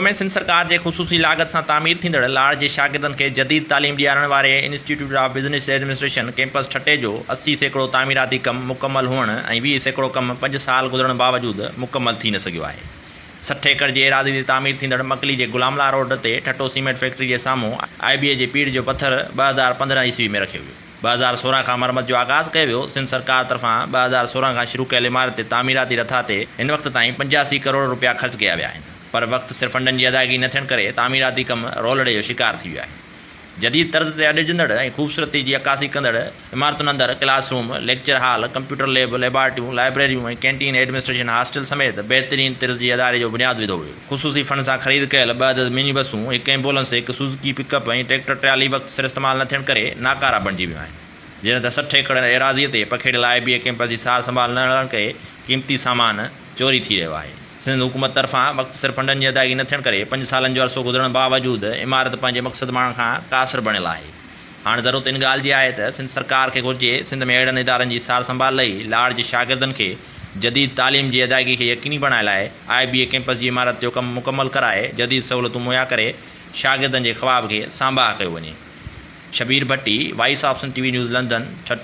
۾ سنڌ سرڪار جي خصوصي لاڳت سان تعمير ٿيندڙ لاڙ جي شاگردن کي جديد تعليم ڏيارڻ واري institute of business administration campus ٺٽي جو 80% تعميراتي ڪم مڪمل هئڻ ۽ 20% ڪم پنج سال گذرڻ باوجود مڪمل ٿي نه سگهيو آهي. 60 ايڪڙ جي ايراضي تي تعمير ٿيندڙ مڪلي جي غلام الله روڊ تي ٺٽو سيمينٽ فيڪٽري جي سامهون آء بي اي جي پيڙهه جو پٿر 2015 عيسوي ۾ رکيو ويو. 2016 کان مرمت جو آغاز ڪيو ويو، سنڌ سرڪار طرفان 2016 کان شروع ڪيل عمارت تي تعميراتي رٿا تي هن وقت تائين 85 ڪروڙ رپيا خرچ ڪيا ويا آهن پر وقت سر فنڊن جي ادائگي نه ٿيڻ ڪري تعميراتي ڪم رولڙي جو شڪار ٿي ويو آهي. جديد طرز تي اڏجندڙ ۽ خوبصورتي جي عڪاسي ڪندڙ عمارتن اندر class room, lecture hall, computer lab, ليبارٽيون، لائبريريون ۽ ڪينٽين ايڊمنسٽريشن هاسٽل سميت بهترين طرز جي اداري جو بنياد وڌو ويو. خصوصي فنڊ سان خريد ڪيل ٻه عدد مني بسون، هڪ ايمبولنس، هڪ سوزوڪي پڪ اپ ۽ ٽريڪٽر ٽرالي وقت سر استعمال نه ٿيڻ ڪري ناڪارا بڻجي ويون آهن. جڏهن ته 60 ايڪڙ ايراضيء تي پکيڙيل آء بي اي ڪئمپس جي سار سنڀال نه رهڻ ڪري قيمتي سامان چوري ٿي رهيو آهي. سنڌ حڪومت طرفان وقت سر فنڊن جي ادائگي نه ٿيڻ ڪري پنج سالن جو عرصو گذرڻ باوجود عمارت پنهنجي مقصد ماڻڻ کان قاصر بڻيل آهي. هاڻ ضرورت ان ڳالهه جي آهي ته سنڌ سرڪار کي گهرجي سنڌ ۾ اهڙن ادارن جي سار سنڀال لهي لاڙ جي شاگردن کي جديد تعليم جي ادائگي کي يقيني بڻائڻ لاء آء بي اي ڪئمپس جي عمارت جو ڪم مڪمل ڪرائي جديد سهولتون مهيا ڪري شاگردن جي خواب کي سانباهه ڪيو وڃي. Shabbir Bhatti, voice of Sindh T V news London, Thatta.